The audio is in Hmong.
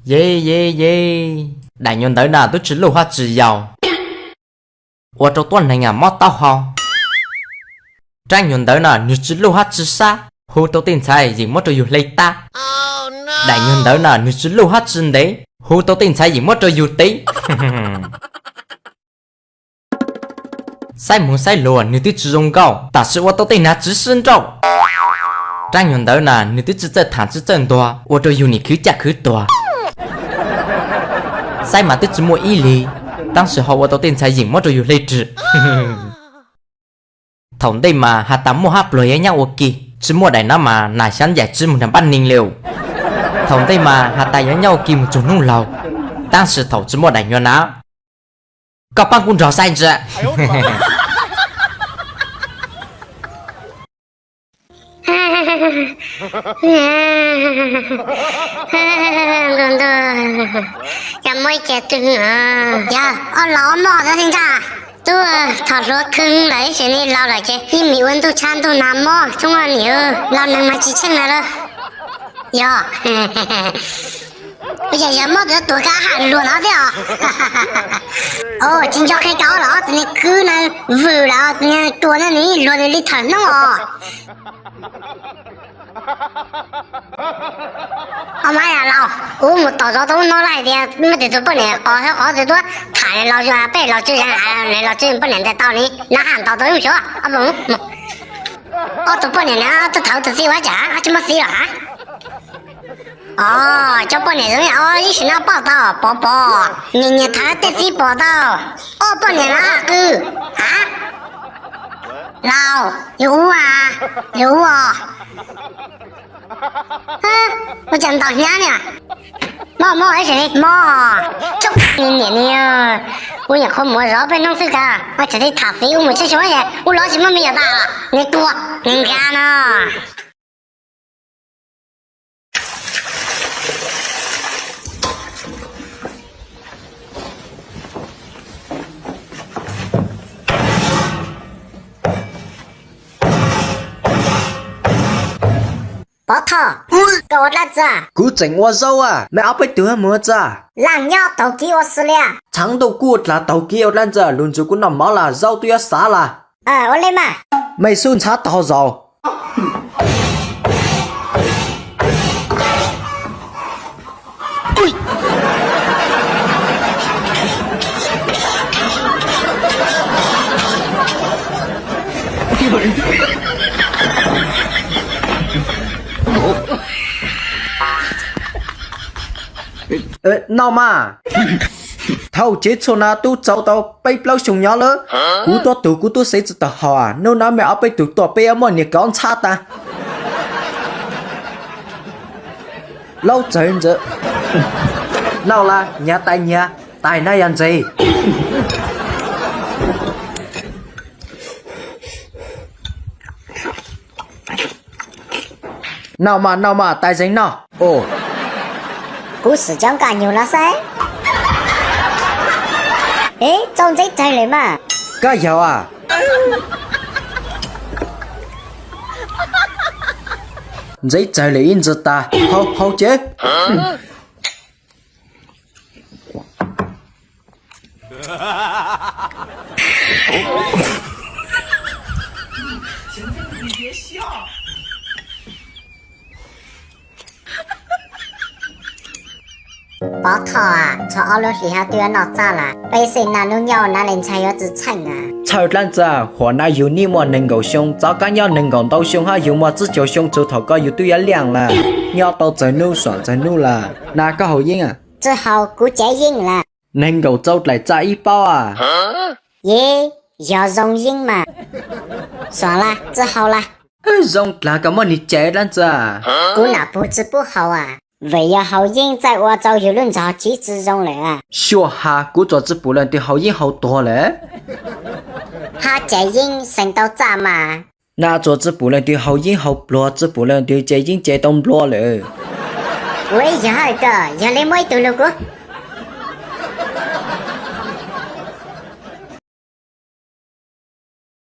Ye ye ye, daim nyuag ntawv na twb tsis luj hab tsis yau, ua rau tuab neeg mob taub hau. Rab nyuag ntawv na nws tsis luj hab tsis sab, hu tau tej ntxhais yeem muab rau yus hle tab. Daim nyuag ntawv na nws tsis luj hab tsis ntev, hu tau tej ntxhais yeem muab rau yus tev. Saib moog saib luas nws twb tsis zoo nkauj, tam sim ua tau tej nag tsis sib nrauj. Rab nyuag ntawv na nws twb tsis txawj tham tsis txawj ntuag, ua rau yus nim khwv caj khwv tuag. Saib mas twb tsis muaj ib lig, tab sis ho ua tau tej ntxhais yeem muab rau yus hle rwg. Thaum ntej mas has tas muaj hab pluag yuav nyab ua ke, tsis muaj daim no mas nas xyab ncaim tsis moog nrag npab neeg li. Thaum ntej mas has tas yuav nyab ua ke moog txug nub laug, tab sis thaum tsis muaj daim nyuag na, koj paab kuv nrog saib ntsia. Yog muaj ib ce twg, yog ob laus ob moj tab tib ntsaj tub, thaum hluav khwb lawm ib sim neej laus lawm ces yeej mus ua ntuj tshab ntuj nag mob tshoob niam, laus neeg mas tsis tsheej na lawm. Yog, yog mob tus tuag kab ham luag no thiab os. Tsis nco qhia cov los tus niag kwv na, vwm lawm tus niag tuag na nws luag nws li thawm hnub os. Ob mab yam laus, wb mus tom zov tau no lawm hais tias muaj tus poj niam qos thiab qos tus tuab tham laus, peb laus tsis, laus tsis poj niam ntes tau li na, ham ntaus tau ib xyuas. Ob tus poj niam na, tub thawv tus txiv ua cas tsis muaj txiv los hab? Os, cov poj niam zoo li ib sim no pom tau, pom pom, nyias nyias thawv tej txiv pom tau. Ob poj niam na qw, a, laus, yus ub a, yus ub os. Ua cas ntaus hnyav ni, mob mob ib sim li mob. Tsob niam ni, ua nyuam qhuav mus zov peb hnub xwb kag, ua cas thiaj tham txiv ua mus tshiab xyoo es ua los tsis muaj me nyuam tas, nws tuag nws nkag no. Pov Thoj, koj ua dlaab tsi? Kuv tseem ua zaub a, mej ob peb tug mus ua dlaab tsi? Laaj nyob taug kev ua xws li. Tshaav ntuj kuj ua dlaag taug kev ua dlaab tsi, lug ntsuas kuv noj mov lawm, zaub twb yuav xav lawm. Ua li mas. Mej xub ntxhab taug zaus. Noj mas. Thaum tsev txhua na tub txaus tau peb plaub xyoo nyob lawm. Kuv tuab tug kuv tub xeeb tsi tau haus, hnub no mej ob peb tug tuaj peb yuav muaj niag kauv ntxhab tag. Laub txawv ntxawv. Noj las, nyias tais nyias, tais na yog ntxeg. Noj mas, noj mas, tais zeeg noj. Kuv xwm cov nkaj nyug los xwb. Ib txauj ntxeb tsawg lawm mas. Koj yog a? Ntxeb tsawg lawm ib ntsis tas, haus, haus ces. Pov Thoj, txog ob lub hlis hab twb yuav noj txaj lawm, peb xeem naj nub nyob ua nav le ntxhais yuav tsi txheej a? Txhawj dlaab tsi, huam nav yug nib muaj neeg nkaum xyoo, txov kab nyob neeg nkaum ntau xyoo hab yug muaj tsib caug xyoo txug thaum ko yug twb yuav liaj lawm. Nyob tau txawg nub xuam txawg nub lawm. Nas koj haus yeeb a? Tsi haus, kuv cev yeeb lawm. Neeg nkaum txaus dlaim txaj ib paub a? Yeeb, yog zoo yeeb mas. Xuam las, tsi haus las. Zoo dlaag koj muab nwg cev dlaab tsi? Kuv nam pug tsi pub haus a. Vim yog haus yeeb txawj ua rau yug lub ntxhov tsiv tsi zoo lawm. Xyuaj has, kuv tsuas tsi pum leej twg haus yeeb haus tuag lawm. Hab cev yeeb xeem tau txaj mas. Nas tsuas tsi pum leej twg haus yeeb haus pluag, tsi pum leej twg cev yeeb cev tau nplua lawm. Kuv ib yam hab koj, yog le muaj ib tug lug kuv.